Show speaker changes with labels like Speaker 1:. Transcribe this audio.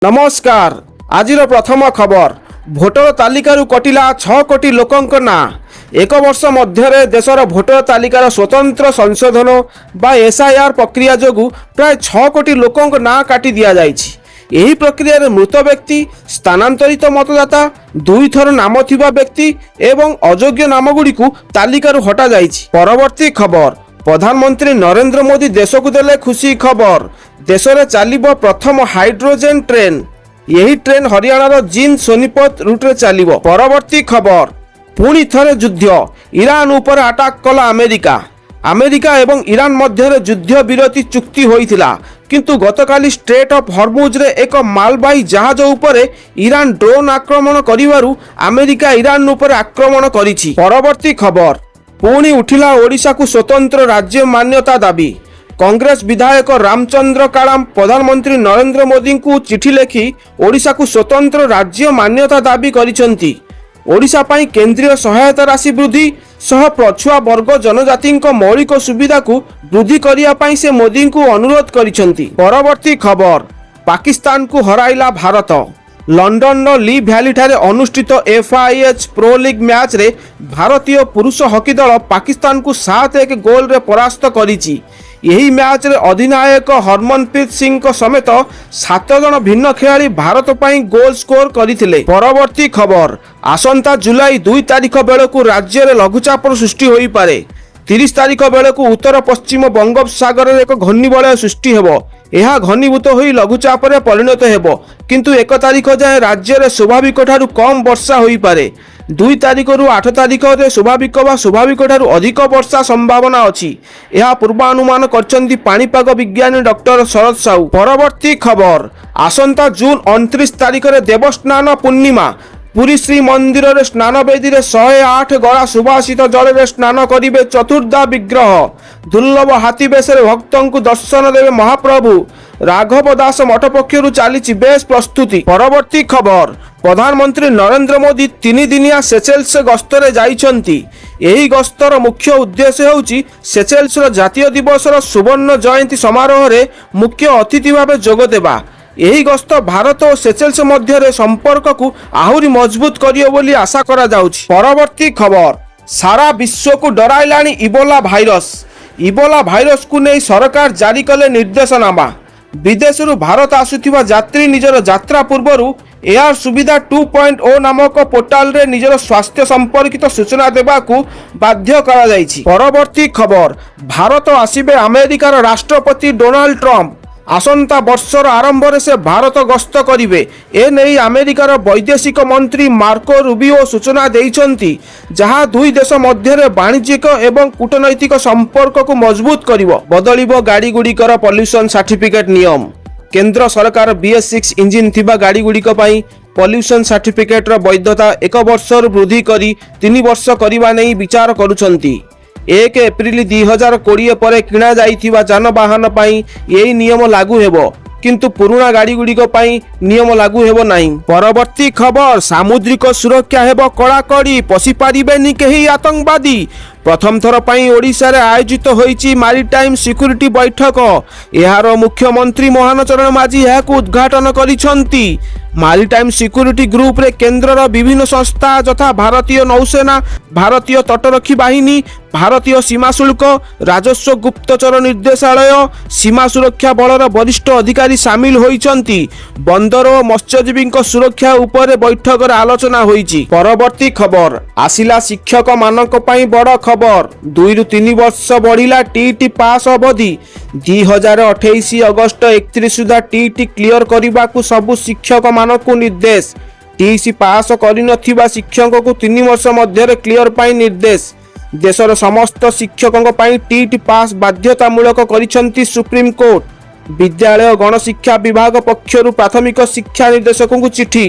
Speaker 1: ନମସ୍କାର। ଆଜିର ପ୍ରଥମ ଖବର, ଭୋଟର ତାଲିକାରୁ କଟିଲା 6 କୋଟି ଲୋକଙ୍କ ନାଁ। ଏକ ବର୍ଷ ମଧ୍ୟରେ ଦେଶର ଭୋଟର ତାଲିକାର ସ୍ୱତନ୍ତ୍ର ସଂଶୋଧନ ବା ଏସ୍ଆଇଆର୍ ପ୍ରକ୍ରିୟା ଯୋଗୁଁ ପ୍ରାୟ 6 କୋଟି ଲୋକଙ୍କ ନାଁ କାଟି ଦିଆଯାଇଛି। ଏହି ପ୍ରକ୍ରିୟାରେ ମୃତ ବ୍ୟକ୍ତି, ସ୍ଥାନାନ୍ତରିତ ମତଦାତା, ଦୁଇଥର ନାମ ଥିବା ବ୍ୟକ୍ତି ଏବଂ ଅଯୋଗ୍ୟ ନାମଗୁଡ଼ିକୁ ତାଲିକାରୁ ହଟାଯାଇଛି। ପରବର୍ତ୍ତୀ ଖବର, ପ୍ରଧାନମନ୍ତ୍ରୀ ନରେନ୍ଦ୍ର ମୋଦି ଦେଶକୁ ଦେଲେ ଖୁସି ଖବର। ଦେଶରେ ଚାଲିବ ପ୍ରଥମ ହାଇଡ୍ରୋଜେନ୍ ଟ୍ରେନ୍। ଏହି ଟ୍ରେନ୍ ହରିୟାଣାର ଜିନ୍ଦ ସୋନିପତ ରୁଟ୍ରେ ଚାଲିବ। ପରବର୍ତ୍ତୀ ଖବର, ପୁଣି ଥରେ ଯୁଦ୍ଧ। ଇରାନ ଉପରେ ଆଟାକ୍ କଲା ଆମେରିକା। ଆମେରିକା ଏବଂ ଇରାନ ମଧ୍ୟରେ ଯୁଦ୍ଧ ବିରତି ଚୁକ୍ତି ହୋଇଥିଲା, କିନ୍ତୁ ଗତକାଲି ଷ୍ଟ୍ରେଟ୍ ଅଫ୍ ହରମୁଜରେ ଏକ ମାଲବାହୀ ଜାହାଜ ଉପରେ ଇରାନ ଡ୍ରୋନ୍ ଆକ୍ରମଣ କରିବାରୁ ଆମେରିକା ଇରାନ ଉପରେ ଆକ୍ରମଣ କରିଛି। ପରବର୍ତ୍ତୀ ଖବର, ପୁଣି ଉଠିଲା ଓଡ଼ିଶାକୁ ସ୍ୱତନ୍ତ୍ର ରାଜ୍ୟ ମାନ୍ୟତା ଦାବି। କଂଗ୍ରେସ ବିଧାୟକ ରାମଚନ୍ଦ୍ର କାଳାମ ପ୍ରଧାନମନ୍ତ୍ରୀ ନରେନ୍ଦ୍ର ମୋଦିଙ୍କୁ ଚିଠି ଲେଖି ଓଡ଼ିଶାକୁ ସ୍ୱତନ୍ତ୍ର ରାଜ୍ୟ ମାନ୍ୟତା ଦାବି କରିଛନ୍ତି। ଓଡ଼ିଶା ପାଇଁ କେନ୍ଦ୍ରୀୟ ସହାୟତା ରାଶି ବୃଦ୍ଧି ସହ ପଛୁଆ ବର୍ଗ ଜନଜାତିଙ୍କ ମୌଳିକ ସୁବିଧାକୁ ବୃଦ୍ଧି କରିବା ପାଇଁ ସେ ମୋଦିଙ୍କୁ ଅନୁରୋଧ କରିଛନ୍ତି। ପରବର୍ତ୍ତୀ ଖବର, ପାକିସ୍ତାନକୁ ହରାଇଲା ଭାରତ। ଲଣ୍ଡନର ଲି ଭ୍ୟାଲିଠାରେ ଅନୁଷ୍ଠିତ ଏଫ୍ଆଇଏଚ୍ ପ୍ରୋ ଲିଗ୍ ମ୍ୟାଚ୍ରେ ଭାରତୀୟ ପୁରୁଷ ହକି ଦଳ ପାକିସ୍ତାନକୁ 7-1 ଗୋଲରେ ପରାସ୍ତ କରିଛି। ଏହି ମ୍ୟାଚ୍ରେ ଅଧିନାୟକ ହରମନପ୍ରୀତ ସିଂଙ୍କ ସମେତ ସାତ ଜଣ ଭିନ୍ନ ଖେଳାଳି ଭାରତ ପାଇଁ ଗୋଲ ସ୍କୋର କରିଥିଲେ। ପରବର୍ତ୍ତୀ ଖବର, ଆସନ୍ତା ଜୁଲାଇ 2 ତାରିଖ ବେଳକୁ ରାଜ୍ୟରେ ଲଘୁଚାପର ସୃଷ୍ଟି ହୋଇପାରେ। 30 ତାରିଖ ବେଳକୁ ଉତ୍ତର ପଶ୍ଚିମ ବଙ୍ଗୋପସାଗରରେ ଏକ ଘୂର୍ଣ୍ଣିବଳୟ ସୃଷ୍ଟି ହେବ। ଏହା ଘନୀଭୂତ ହୋଇ ଲଘୁଚାପରେ ପରିଣତ ହେବ। କିନ୍ତୁ 1 ତାରିଖ ଯାଏଁ ରାଜ୍ୟରେ ସ୍ୱାଭାବିକ ଠାରୁ କମ୍ ବର୍ଷା ହୋଇପାରେ। 2 ତାରିଖରୁ 8 ତାରିଖରେ ସ୍ୱାଭାବିକ ବା ସ୍ୱାଭାବିକ ଠାରୁ ଅଧିକ ବର୍ଷା ସମ୍ଭାବନା ଅଛି। ଏହା ପୂର୍ବାନୁମାନ କରିଛନ୍ତି ପାଣିପାଗ ବିଜ୍ଞାନୀ ଡକ୍ଟର ଶରଦ ସାହୁ। ପରବର୍ତ୍ତୀ ଖବର, ଆସନ୍ତା ଜୁନ୍ 29 ତାରିଖରେ ଦେବସ୍ନାନ ପୂର୍ଣ୍ଣିମା। ପୁରୀ ଶ୍ରୀମନ୍ଦିରରେ ସ୍ନାନବେଦୀରେ 108 ଗରା ସୁବାସିତ ଜଳରେ ସ୍ନାନ କରିବେ ଚତୁର୍ଦ୍ଧା ବିଗ୍ରହ। ଦୁର୍ଲଭ ହାତୀ ବେଶରେ ଭକ୍ତଙ୍କୁ ଦର୍ଶନ ଦେବେ ମହାପ୍ରଭୁ। ରାଘବ ଦାସ ମଠ ପକ୍ଷରୁ ଚାଲିଛି ବେଶ ପ୍ରସ୍ତୁତି। ପରବର୍ତ୍ତୀ ଖବର, ପ୍ରଧାନମନ୍ତ୍ରୀ ନରେନ୍ଦ୍ର ମୋଦି 3 ଦିନିଆ ସେଚେଲ୍ସ ଗସ୍ତରେ ଯାଇଛନ୍ତି। ଏହି ଗସ୍ତର ମୁଖ୍ୟ ଉଦ୍ଦେଶ୍ୟ ହେଉଛି ସେଚେଲ୍ସର ଜାତୀୟ ଦିବସର ସୁବର୍ଣ୍ଣ ଜୟନ୍ତୀ ସମାରୋହରେ ମୁଖ୍ୟ ଅତିଥି ଭାବେ ଯୋଗଦେବା। ଏହି ଗସ୍ତ ଭାରତ ଓ ସେଚେଲ୍ସ ମଧ୍ୟରେ ସମ୍ପର୍କକୁ ଆହୁରି ମଜବୁତ କରିବ ବୋଲି ଆଶା କରାଯାଉଛି। ପରବର୍ତ୍ତୀ ଖବର, ସାରା ବିଶ୍ୱକୁ ଡରାଇଲାଣି ଇବୋଲା ଭାଇରସ। ଇବୋଲା ଭାଇରସକୁ ନେଇ ସରକାର ଜାରି କଲେ ନିର୍ଦ୍ଦେଶନାମା। ବିଦେଶରୁ ଭାରତ ଆସୁଥିବା ଯାତ୍ରୀ ନିଜର ଯାତ୍ରା ପୂର୍ବରୁ ଏୟାର ସୁବିଧା 2.0 ନାମକ ପୋର୍ଟାଲରେ ନିଜର ସ୍ୱାସ୍ଥ୍ୟ ସମ୍ପର୍କିତ ସୂଚନା ଦେବାକୁ ବାଧ୍ୟ କରାଯାଇଛି। ପରବର୍ତ୍ତୀ ଖବର, ଭାରତ ଆସିବେ ଆମେରିକାର ରାଷ୍ଟ୍ରପତି ଡୋନାଲ୍ଡ ଟ୍ରମ୍ପ। ଆସନ୍ତା ବର୍ଷର ଆରମ୍ଭରେ ସେ ଭାରତ ଗସ୍ତ କରିବେ। ଏ ନେଇ ଆମେରିକାର ବୈଦେଶିକ ମନ୍ତ୍ରୀ ମାର୍କୋ ରୁବିଓ ସୂଚନା ଦେଇଛନ୍ତି, ଯାହା ଦୁଇ ଦେଶ ମଧ୍ୟରେ ବାଣିଜ୍ୟିକ ଏବଂ କୂଟନୈତିକ ସମ୍ପର୍କକୁ ମଜବୁତ କରିବ। ବଦଳିବ ଗାଡ଼ିଗୁଡ଼ିକର ପଲ୍ୟୁସନ୍ ସାର୍ଟିଫିକେଟ୍ ନିୟମ। କେନ୍ଦ୍ର ସରକାର ବିଏସ୍ 6 ଇଞ୍ଜିନ୍ ଥିବା ଗାଡ଼ିଗୁଡ଼ିକ ପାଇଁ ପଲ୍ୟୁସନ୍ ସାର୍ଟିଫିକେଟ୍ର ବୈଧତା ଏକ ବର୍ଷରୁ ବୃଦ୍ଧି କରି 3 ବର୍ଷ କରିବା ନେଇ ବିଚାର କରୁଛନ୍ତି। 1 ଏପ୍ରିଲ 2020 ପରେ କିଣାଯାଇଥିବା ଯାନବାହନ ପାଇଁ ଏହି ନିୟମ ଲାଗୁ ହେବ, କିନ୍ତୁ ପୁରୁଣା ଗାଡ଼ିଗୁଡ଼ିକ ପାଇଁ ନିୟମ ଲାଗୁ ହେବ ନାହିଁ। ପରବର୍ତ୍ତୀ ଖବର, ସାମୁଦ୍ରିକ ସୁରକ୍ଷା ହେବ କଡ଼ାକଡ଼ି, ପଶିପାରିବେନି କେହି ଆତଙ୍କବାଦୀ। ପ୍ରଥମ ଥର ପାଇଁ ଓଡ଼ିଶାରେ ଆୟୋଜିତ ହୋଇଛି ମାରିଟାଇମ୍ ସିକ୍ୟୁରିଟି ବୈଠକ। ଏହାର ମୁଖ୍ୟମନ୍ତ୍ରୀ ମୋହନ ଚରଣ ମାଝୀ ଏହାକୁ ଉଦ୍ଘାଟନ କରିଛନ୍ତି। ମାରିଟାଇମ୍ ସିକ୍ୟୁରିଟି ଗ୍ରୁପରେ କେନ୍ଦ୍ରର ବିଭିନ୍ନ ସଂସ୍ଥା ଯଥା ଭାରତୀୟ ନୌସେନା, ଭାରତୀୟ ତଟରକ୍ଷୀ ବାହିନୀ, ଭାରତୀୟ ସୀମା ଶୁଳ୍କ, ରାଜସ୍ୱ ଗୁପ୍ତଚର ନିର୍ଦ୍ଦେଶାଳୟ, ସୀମା ସୁରକ୍ଷା ବଳର ବରିଷ୍ଠ ଅଧିକାରୀ ସାମିଲ ହୋଇଛନ୍ତି। ବନ୍ଦର ଓ ମତ୍ସ୍ୟଜୀବୀଙ୍କ ସୁରକ୍ଷା ଉପରେ ବୈଠକରେ ଆଲୋଚନା ହୋଇଛି। ପରବର୍ତ୍ତୀ ଖବର, ଆସିଲା ଶିକ୍ଷକମାନଙ୍କ ପାଇଁ ବଡ଼ ଖବର। 2ରୁ 3 ବର୍ଷ ବଢ଼ିଲା ଟିଇଟି ପାସ୍ ଅବଧି। 2028 ଅଗଷ୍ଟ 31 ସୁଦ୍ଧା ଟିଇଟି କ୍ଲିୟର କରିବାକୁ ସବୁ ଶିକ୍ଷକମାନଙ୍କୁ ନିର୍ଦ୍ଦେଶ। ଟିଇସି ପାସ୍ କରିନଥିବା ଶିକ୍ଷକଙ୍କୁ 3 ବର୍ଷ ମଧ୍ୟରେ କ୍ଲିୟର ପାଇଁ ନିର୍ଦ୍ଦେଶ। ଦେଶର ସମସ୍ତ ଶିକ୍ଷକଙ୍କ ପାଇଁ ଟିଇଟି ପାସ୍ ବାଧ୍ୟତାମୂଳକ କରିଛନ୍ତି ସୁପ୍ରିମକୋର୍ଟ। ବିଦ୍ୟାଳୟ ଗଣଶିକ୍ଷା ବିଭାଗ ପକ୍ଷରୁ ପ୍ରାଥମିକ ଶିକ୍ଷା ନିର୍ଦ୍ଦେଶକଙ୍କୁ ଚିଠି।